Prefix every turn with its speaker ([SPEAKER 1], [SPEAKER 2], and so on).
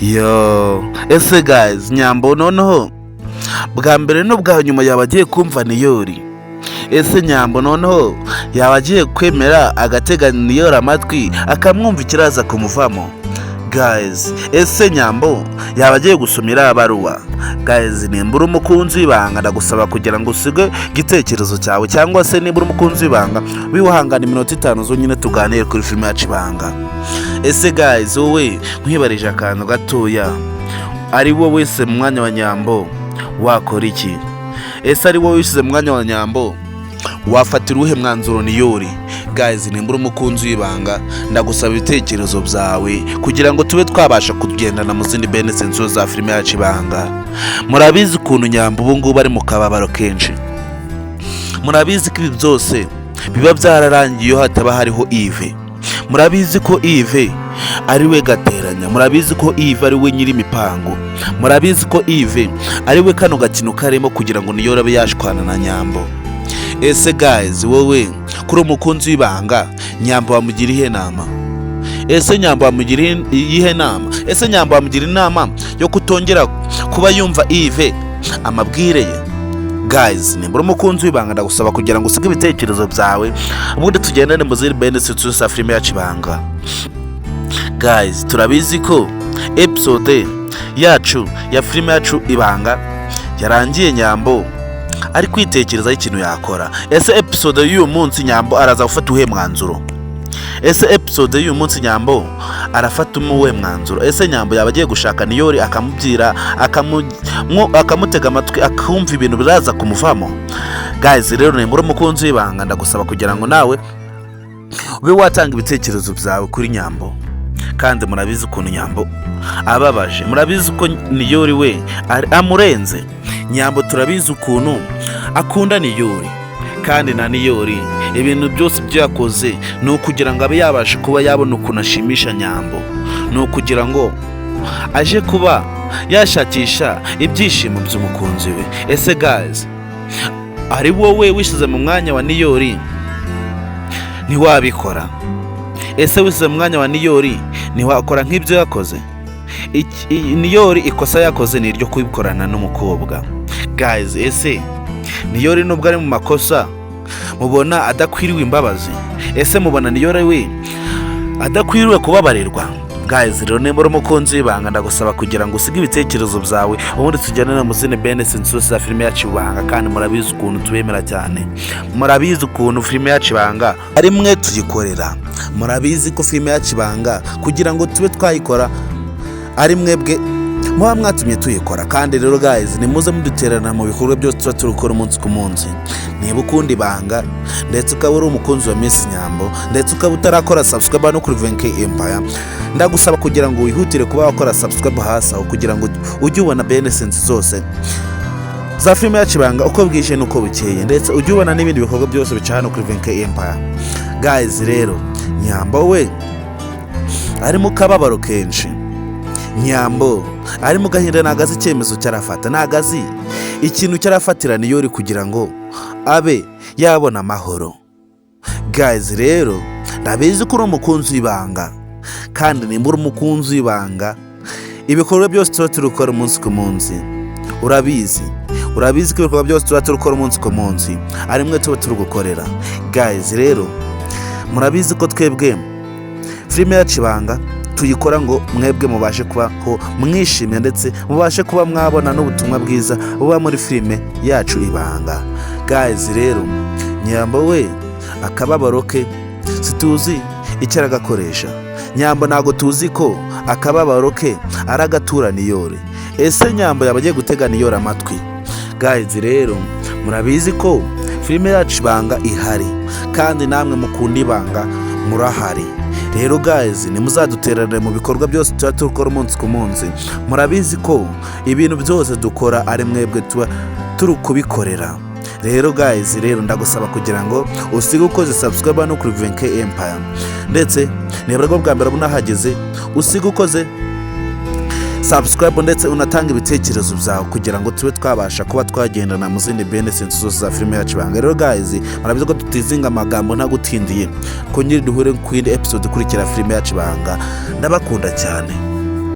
[SPEAKER 1] Yo, ese guys, Nyambo noneho bwa mbere n'ubwa nyuma yaba agiye kumva Niyori? Ese Nyambo noneho yaba agiye kwemera agatega Niyori amatwi, akamwumva ikiraza kumuvamo? Guys, ese Nyambo yaba agiye gusoma iriya baruwa? Guys, nimba uri umukunzi w'ibanga, ndagusaba kugira ngo usige igitekerezo cyawe, cyangwa se niba uri umukunzi w'ibanga wihangana iminota 5 zonyine tuganire kuri filime yacu Ibanga. Ese guys, wowe nkwibarije akantu gatoya, ari wowe wese mu mwanya wa Nyambo wakora iki? Ese ari wowe wishyize mu mwanya wa Nyambo, wafatira uwuhe mwanzuro Niyori? Guys, nimba uri umukunzi w'ibanga, ndagusaba ibitekerezo byawe kugira ngo tube twabasha kugendana mu zindi bene sensiyo za filime yacu Ibanga. Murabizi ukuntu Nyambo ubu ngubu ari mu kababaro kenshi. Murabizi ko ibi byose biba byararangiye iyo hataba hariho Yves. Murabizi ko Yves ari we gateranya. Murabizi ko Yves ari we nyiri imipango. Murabizi ko Yves ari we kano gakino karimo kugira ngo Niyori abe yashwana na Nyambo. Ese guys, wowe kuri umukunzi w'ibanga, Nyambo wamugira iyihe nama? Ese Nyambo wamugira iyihe nama? Ese Nyambo wamugira inama yo kutongera kuba yumva Yves amabwire ye? Guys, nimba uri umukunzi w'ibanga, ndagusaba kugira ngo usige ibitekerezo byawe, ubundi tugendane mu zindi bene za filime yacu Ibanga. Guys, turabizi ko episode yacu ya filime yacu Ibanga yarangiye Nyambo ari kwitekerezaho ikintu yakora. Ese episode y'uyu munsi Nyambo araza gufata uwuhe mwanzuro? Ese episode y'uyu munsi Nyambo arafata uwuhe mwanzuro? Ese Nyambo yaba agiye gushaka Niyori, akamubwira, akamutega amatwi, akumva ibintu biraza kumuvamo? Guys, rero nimba uri umukunzi w'ibanga, ndagusaba kugira ngo nawe ube watanga ibitekerezo byawe kuri Nyambo. Kandi murabizi ukuntu Nyambo ababaje. Murabizi ko Niyori we amurenze. Nyambo turabizi ukuntu akunda Niyori, kandi na Niyori ibintu byose ibyo yakoze ni ukugira ngo abe yabasha kuba yabona ukuntu ashimisha Nyambo, ni ukugira ngo aje kuba yashakisha ibyishimo by'umukunzi we. Ese guys, ari wowe wishyize mu mwanya wa Niyori, ntiwabikora? Ese wishyize mu mwanya wa Niyori, ntiwakora nk'ibyo yakoze? Niyori ikosa yakoze ni iryo kubikorana n'umukobwa. Guys, ese Niyori nubwo ari mu makosa, mubona adakwiriwe imbabazi? Ese mubona Niyori we adakwiriwe kubabarirwa? Guys, rero nimba uri umukunzi w'ibanga, ndagusaba kugira ngo usige ibitekerezo byawe, ubundi tujyane mu zindi bene sensiyo za filime yacu Ibanga. Kandi murabizi ukuntu tubemera cyane. Murabizi ukuntu filime yacu Ibanga ari mwe tuyikorera. Murabizi ko filime yacu Ibanga kugira ngo tube twayikora ari mwebwe muba mwatumye tuyikora. Kandi rero guys, nimuze muduterana mu bikorwa byose tuba turi gukora umunsi ku munsi. Niba ukunda ibanga, ndetse ukaba uri umukunzi wa Miss Nyambo, ndetse ukaba utarakora subscribe no kuri Venke Empire, ndagusaba kugira ngo wihutire kuba wakora subscribe hasi aho, kugira ngo ujye ubona benesensi zose za filime yacu Ibanga uko bwije n'uko bukeye, ndetse ujye ubona n'ibindi bikorwa byose bica hano kuri Venke Empire. Guys, rero Nyambo we ari mu kababaro kenshi. Nyambo ari mu gahinda, ntabwo azi icyemezo cyarafata, ntabwo azi ikintu cyarafatira Niyori kugira ngo abe yabona amahoro. Guys, rero ndabizi ko uri umukunzi w'ibanga, kandi nimba uri umukunzi w'ibanga, ibikorwa byose tuba turi gukora umunsi ku munsi urabizi. Urabizi ko ibikorwa byose tuba turi gukora umunsi ku munsi ari mwe tuba turi gukorera. Guys, rero murabizi ko twebwe filime yacu Ibanga tuyikora ngo mwebwe mubashe kubaho mwishimye, ndetse mubashe kuba mwabona n'ubutumwa bwiza buba muri filime yacu Ibanga. Guys, rero Nyambo we akababaro ke situzi icyo aragakoresha. Nyambo ntabwo tuzi ko akababaro ke aragatura Niyori. Ese Nyambo yaba agiye gutega Niyori amatwi? Guys, rero murabizi ko filime yacu Ibanga ihari, kandi namwe mukunda ibanga murahari. Rero guys, ntimuzadutererane mu bikorwa byose tuba dukora umunsi ku munsi. Murabizi ko ibintu byose dukora ari mwebwe tuba turi kubikorera. Rero guys, rero ndagusaba kugira ngo usige ukoze subscribe no kuri Venke Empire, ndetse niba aribwo bwa mbere unahageze, usige ukoze subscribe, ndetse unatanga ibitekerezo byawe kugira ngo tube twabasha kuba twagendana mu zindi benefits zose za filime yacu Ibanga. Rero guys, murabizi ko tutizinga amagambo, ntagutindiye, kongere duhure ku yindi episode ikurikira filime yacu Ibanga. Ndabakunda cyane.